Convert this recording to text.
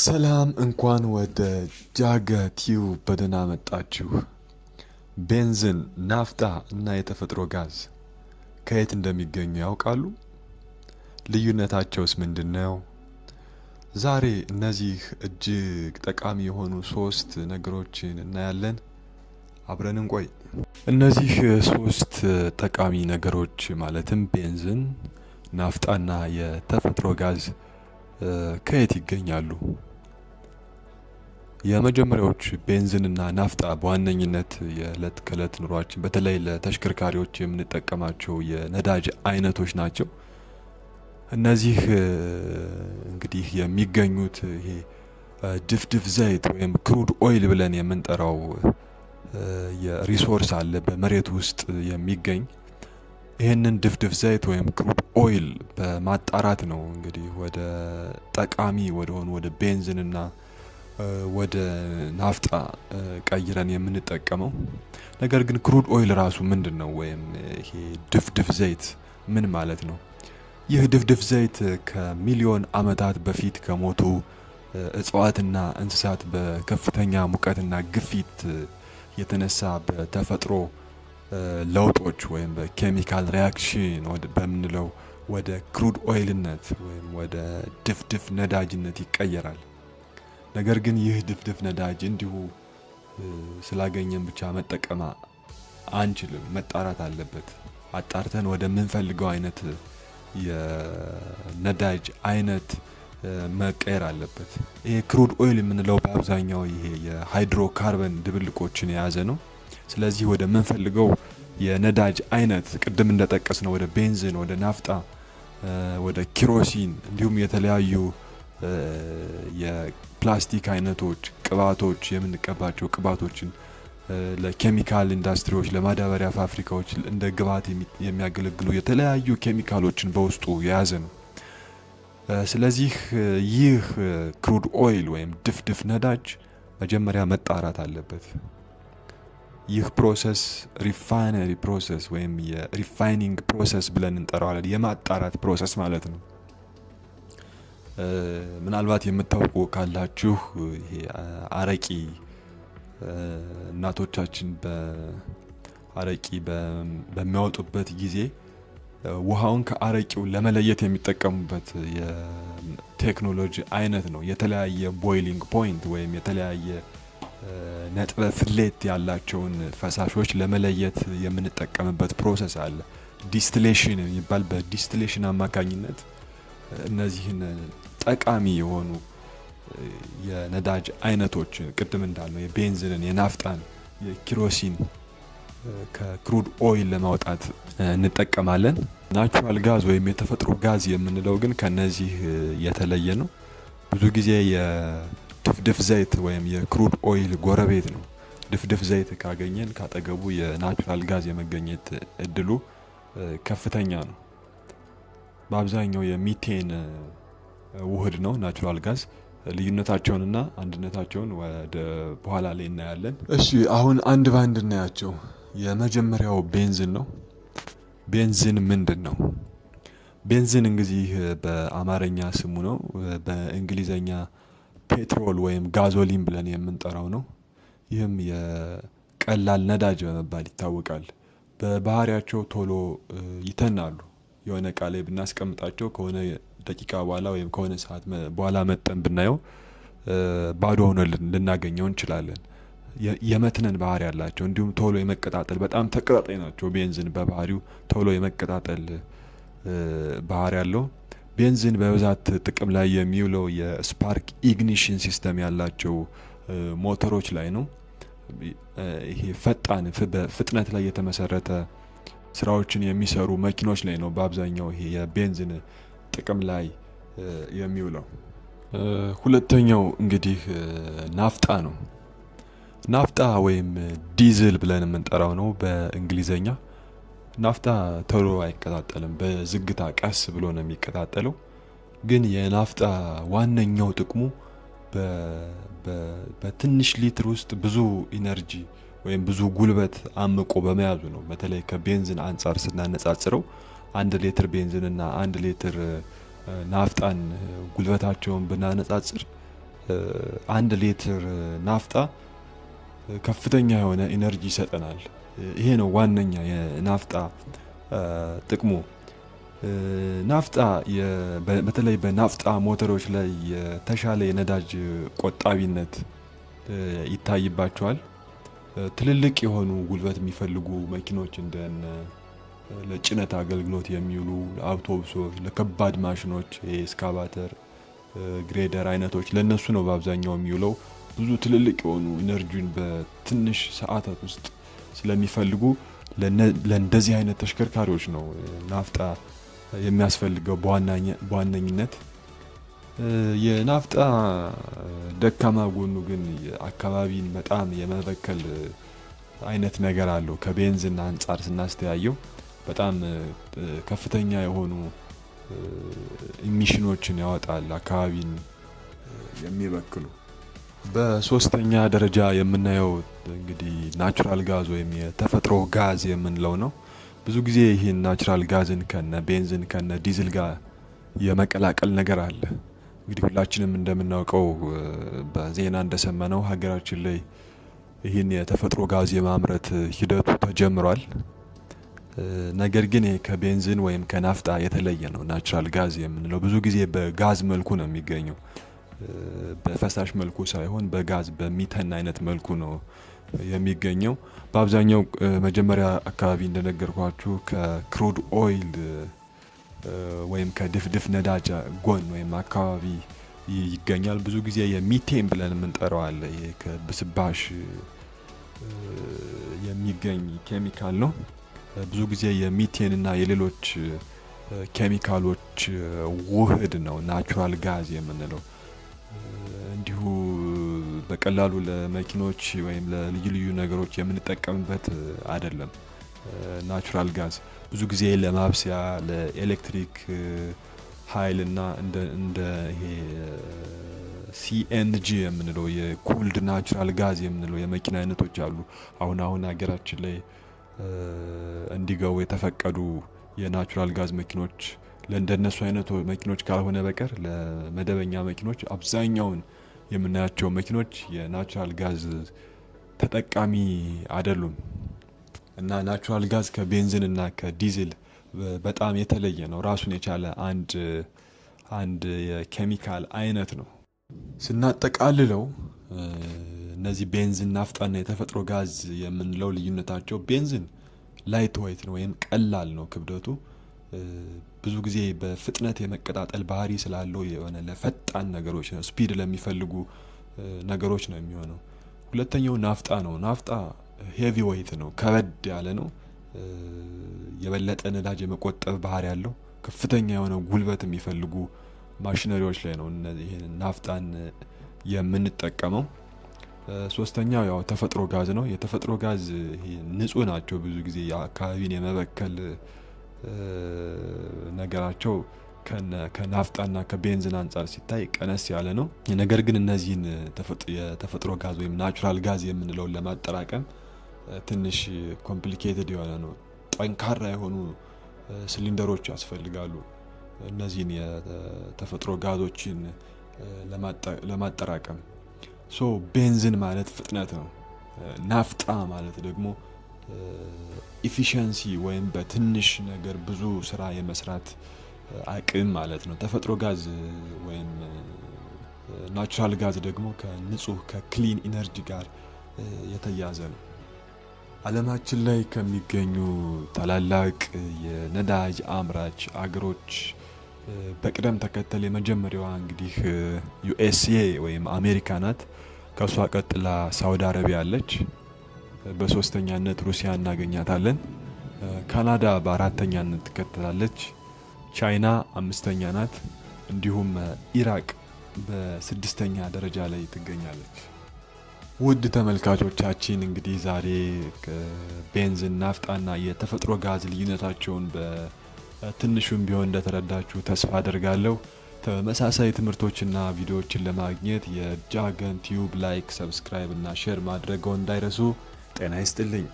ሰላም፣ እንኳን ወደ ጃገ ቲዩብ በደህና መጣችሁ። ቤንዚን፣ ናፍጣ እና የተፈጥሮ ጋዝ ከየት እንደሚገኙ ያውቃሉ? ልዩነታቸውስ ምንድን ነው? ዛሬ እነዚህ እጅግ ጠቃሚ የሆኑ ሶስት ነገሮችን እናያለን። አብረን እንቆይ። እነዚህ ሶስት ጠቃሚ ነገሮች ማለትም ቤንዚን፣ ናፍጣና የተፈጥሮ ጋዝ ከየት ይገኛሉ? የመጀመሪያዎች ቤንዚንና ናፍጣ በዋነኝነት የዕለት ከዕለት ኑሯችን በተለይ ለተሽከርካሪዎች የምንጠቀማቸው የነዳጅ አይነቶች ናቸው። እነዚህ እንግዲህ የሚገኙት ይሄ ድፍድፍ ዘይት ወይም crude oil ብለን የምንጠራው የ resource አለ በመሬት ውስጥ የሚገኝ። ይህንን ድፍድፍ ዘይት ወይም crude oil በማጣራት ነው እንግዲህ ወደ ጠቃሚ ወደሆኑ ወደ ቤንዚንና ወደ ናፍጣ ቀይረን የምንጠቀመው። ነገር ግን crude oil ራሱ ምንድን ነው? ወይም ይሄ ድፍድፍ ዘይት ምን ማለት ነው? ይህ ድፍድፍ ዘይት ከሚሊዮን ዓመታት በፊት ከሞቱ እጽዋትና እንስሳት በከፍተኛ ሙቀትና ግፊት የተነሳ በተፈጥሮ ለውጦች ወይም በ chemical reaction በምንለው ወደ crude oil ነት ወይም ወደ ድፍድፍ ነዳጅነት ይቀየራል። ነገር ግን ይህ ድፍድፍ ነዳጅ እንዲሁ ስላገኘን ብቻ መጠቀም አንችልም። መጣራት አለበት። አጣርተን ወደምንፈልገው አይነት የነዳጅ አይነት መቀየር አለበት። ይሄ crude oil የምንለው በአብዛኛው ይሄ የሃይድሮካርበን ድብልቆችን የያዘ ነው። ስለዚህ ወደምንፈልገው የነዳጅ አይነት ቅድም እንደጠቀስነው ወደ ቤንዚን፣ ወደ ናፍጣ፣ ወደ ኪሮሲን እንዲሁም የተለያዩ የፕላስቲክ አይነቶች፣ ቅባቶች፣ የምንቀባቸው ቅባቶችን፣ ለኬሚካል ኢንዱስትሪዎች፣ ለማዳበሪያ ፋብሪካዎች እንደ ግብዓት የሚያገለግሉ የተለያዩ ኬሚካሎችን በውስጡ የያዘ ነው። ስለዚህ ይህ crude oil ወይም ድፍድፍ ነዳጅ መጀመሪያ መጣራት አለበት። ይህ process refinery process ወይም የ refining process ብለን እንጠራዋለን። የማጣራት process ማለት ነው። ምናልባት የምታውቁ ካላችሁ ይሄ አረቂ፣ እናቶቻችን በአረቂ በሚያወጡበት ጊዜ ውሃውን ከአረቂው ለመለየት የሚጠቀሙበት የቴክኖሎጂ አይነት ነው። የተለያየ boiling point ወይም የተለያየ ነጥበ ፍሌት ያላቸውን ፈሳሾች ለመለየት የምንጠቀምበት process አለ። Distillation የሚባል፣ በ distillation አማካኝነት እነዚህን ጠቃሚ የሆኑ የነዳጅ አይነቶችን ቅድም እንዳልነው የቤንዚንን፣ የናፍጣን፣ የኪሮሲን ከ crude oil ለማውጣት እንጠቀማለን። Natural gas ወይም የተፈጥሮ ጋዝ የምንለው ግን ከነዚህ የተለየ ነው። ብዙ ጊዜ የድፍድፍ ዘይት ወይም የ crude oil ጎረቤት ነው። ድፍድፍ ዘይት ካገኘን ካጠገቡ የ natural gas የመገኘት እድሉ ከፍተኛ ነው። በአብዛኛው የሚቴን ውህድ ነው natural gas። ልዩነታቸውንና አንድነታቸውን ወደ በኋላ ላይ እናያለን። እሺ፣ አሁን አንድ ባንድ እናያቸው። የመጀመሪያው ቤንዚን ነው። ቤንዚን ምንድን ነው? ቤንዚን እንግዲህ በአማርኛ ስሙ ነው። በእንግሊዘኛ petrol ወይም gasoline ብለን የምንጠራው ነው። ይህም የቀላል ነዳጅ በመባል ይታወቃል። በባህሪያቸው ቶሎ ይተናሉ። የሆነ እቃ ላይ ብናስቀምጣቸው ከሆነ ደቂቃ በኋላ ወይም ከሆነ ሰዓት በኋላ መጥተን ብናየው ባዶ ሆኖ ልናገኘው እንችላለን። የመትነን ባህሪ ያላቸው እንዲሁም ቶሎ የመቀጣጠል፣ በጣም ተቀጣጣይ ናቸው። ቤንዚን በባህሪው ቶሎ የመቀጣጠል ባህሪ ያለው። ቤንዚን በብዛት ጥቅም ላይ የሚውለው የ spark ignition system ያላቸው ሞተሮች ላይ ነው። ይሄ ፈጣን በፍጥነት ላይ የተመሰረተ ስራዎችን የሚሰሩ መኪኖች ላይ ነው በአብዛኛው ይሄ የቤንዚን ጥቅም ላይ የሚውለው። ሁለተኛው እንግዲህ ናፍጣ ነው። ናፍጣ ወይም ዲዝል ብለን የምንጠራው ነው በእንግሊዘኛ። ናፍጣ ቶሎ አይቀጣጠልም፣ በዝግታ ቀስ ብሎ ነው የሚቀጣጠለው። ግን የናፍጣ ዋነኛው ጥቅሙ በትንሽ ሊትር ውስጥ ብዙ energy ወይም ብዙ ጉልበት አምቆ በመያዙ ነው። በተለይ ከቤንዚን አንጻር ስናነጻጽረው 1 ሊትር ቤንዚን እና 1 ሊትር ናፍጣን ጉልበታቸውን ብናነጻጽር 1 ሊትር ናፍጣ ከፍተኛ የሆነ energy ይሰጠናል። ይሄ ነው ዋነኛ የናፍጣ ጥቅሙ። ናፍጣ በተለይ በናፍጣ ሞተሮች ላይ የተሻለ የነዳጅ ቆጣቢነት ይታይባቸዋል። ትልልቅ የሆኑ ጉልበት የሚፈልጉ መኪኖች፣ እንደነ ለጭነት አገልግሎት የሚውሉ አውቶቡሶች፣ ለከባድ ማሽኖች፣ ኤስካቫተር፣ ግሬደር አይነቶች፣ ለእነሱ ነው በአብዛኛው የሚውለው። ብዙ ትልልቅ የሆኑ energy ን በትንሽ ሰዓታት ውስጥ ስለሚፈልጉ ለእንደዚህ አይነት ተሽከርካሪዎች ነው ናፍጣ የሚያስፈልገው በዋነኝነት። የናፍጣ ደካማ ጎኑ ግን አካባቢን በጣም የመበከል አይነት ነገር አለው። ከቤንዚን አንፃር ስናስተያየው በጣም ከፍተኛ የሆኑ emission ኖችን ያወጣል፣ አካባቢን የሚበክሉ። በሶስተኛ ደረጃ የምናየው እንግዲህ natural gas ወይም የተፈጥሮ ጋዝ የምንለው ነው። ብዙ ጊዜ ይህን natural gas ን ከነ ቤንዚን፣ ከነ ዲዝል ጋር የመቀላቀል ነገር አለ። እንግዲህ ሁላችንም እንደምናውቀው፣ በዜና እንደሰማነው ሀገራችን ላይ ይህን የተፈጥሮ ጋዝ የማምረት ሂደቱ ተጀምሯል። ነገር ግን ይሄ ከቤንዚን ወይም ከናፍጣ የተለየ ነው። Natural gas የምንለው ብዙ ጊዜ በጋዝ መልኩ ነው የሚገኘው። በፈሳሽ መልኩ ሳይሆን በጋዝ በሚተን አይነት መልኩ ነው የሚገኘው። በአብዛኛው መጀመሪያ አካባቢ እንደነገርኳችሁ ከ crude oil ወይም ከድፍድፍ ነዳጅ ጎን ወይም አካባቢ ይገኛል። ብዙ ጊዜ የሚቴን ብለን የምንጠራው አለ። ይሄ ከብስባሽ የሚገኝ ኬሚካል ነው። ብዙ ጊዜ የሚቴን እና የሌሎች ኬሚካሎች ውህድ ነው natural gas የምንለው። እንዲሁ በቀላሉ ለመኪኖች ወይም ለልዩ ልዩ ነገሮች የምንጠቀምበት አይደለም። Natural gas ብዙ ጊዜ ለማብሰያ፣ ለኤሌክትሪክ ኃይል እና እንደ ይሄ CNG የምንለው፣ የ cooled natural gas የምንለው የመኪና አይነቶች አሉ። አሁን አሁን ሀገራችን ላይ እንዲገቡ የተፈቀዱ የ natural gas መኪኖች፣ ለእንደነሱ አይነት መኪኖች ካልሆነ በቀር ለመደበኛ መኪኖች አብዛኛውን የምናያቸው መኪኖች የ natural gas ተጠቃሚ አይደሉም። እና natural gas ከቤንዚን እና ከዲዝል በጣም የተለየ ነው። ራሱን የቻለ አንድ የኬሚካል አይነት ነው። ስናጠቃልለው እነዚህ ቤንዚን፣ ናፍጣና የተፈጥሮ ጋዝ የምንለው ልዩነታቸው ቤንዚን light weight ነው ወይም ቀላል ነው ክብደቱ። ብዙ ጊዜ በፍጥነት የመቀጣጠል ባህሪ ስላለው የሆነ ለፈጣን ነገሮች ነው፣ speed ለሚፈልጉ ነገሮች ነው የሚሆነው። ሁለተኛው ናፍጣ ነው። ናፍጣ heavy weight ነው፣ ከበድ ያለ ነው። የበለጠ ነዳጅ የመቆጠብ ባህሪ ያለው፣ ከፍተኛ የሆነ ጉልበት የሚፈልጉ ማሽነሪዎች ላይ ነው ይህን ናፍጣን የምንጠቀመው። ሶስተኛው ያው ተፈጥሮ ጋዝ ነው። የተፈጥሮ ጋዝ ንጹህ ናቸው። ብዙ ጊዜ የአካባቢን የመበከል ነገራቸው ከናፍጣና ከቤንዚን አንፃር ሲታይ ቀነስ ያለ ነው። ነገር ግን እነዚህን የተፈጥሮ ጋዝ ወይም natural gas የምንለውን ለማጠራቀም ትንሽ complicated የሆነ ነው። ጠንካራ የሆኑ ሲሊንደሮች ያስፈልጋሉ እነዚህን የተፈጥሮ ጋዞችን ለማጠራቀም። So ቤንዚን ማለት ፍጥነት ነው። ናፍጣ ማለት ደግሞ efficiency ወይም በትንሽ ነገር ብዙ ስራ የመስራት አቅም ማለት ነው። ተፈጥሮ ጋዝ ወይም natural gas ደግሞ ከንጹህ፣ ከ clean energy ጋር የተያያዘ ነው። ዓለማችን ላይ ከሚገኙ ታላላቅ የነዳጅ አምራች አገሮች በቅደም ተከተል የመጀመሪያዋ እንግዲህ USA ወይም አሜሪካ ናት። ከእሷ ቀጥላ ሳውዲ አረቢያ አለች። በሶስተኛነት ሩሲያ እናገኛታለን። ካናዳ በአራተኛነት ትከተላለች። ቻይና አምስተኛ ናት። እንዲሁም ኢራቅ በስድስተኛ ደረጃ ላይ ትገኛለች። ውድ ተመልካቾቻችን፣ እንግዲህ ዛሬ ቤንዚን፣ ናፍጣና የተፈጥሮ ጋዝ ልዩነታቸውን በትንሹም ቢሆን እንደተረዳችሁ ተስፋ አደርጋለሁ። ተመሳሳይ ትምህርቶችና ቪዲዮዎችን ለማግኘት የጃገን ቲዩብ like፣ subscribe እና share ማድረግዎን እንዳይረሱ። ጤና ይስጥልኝ።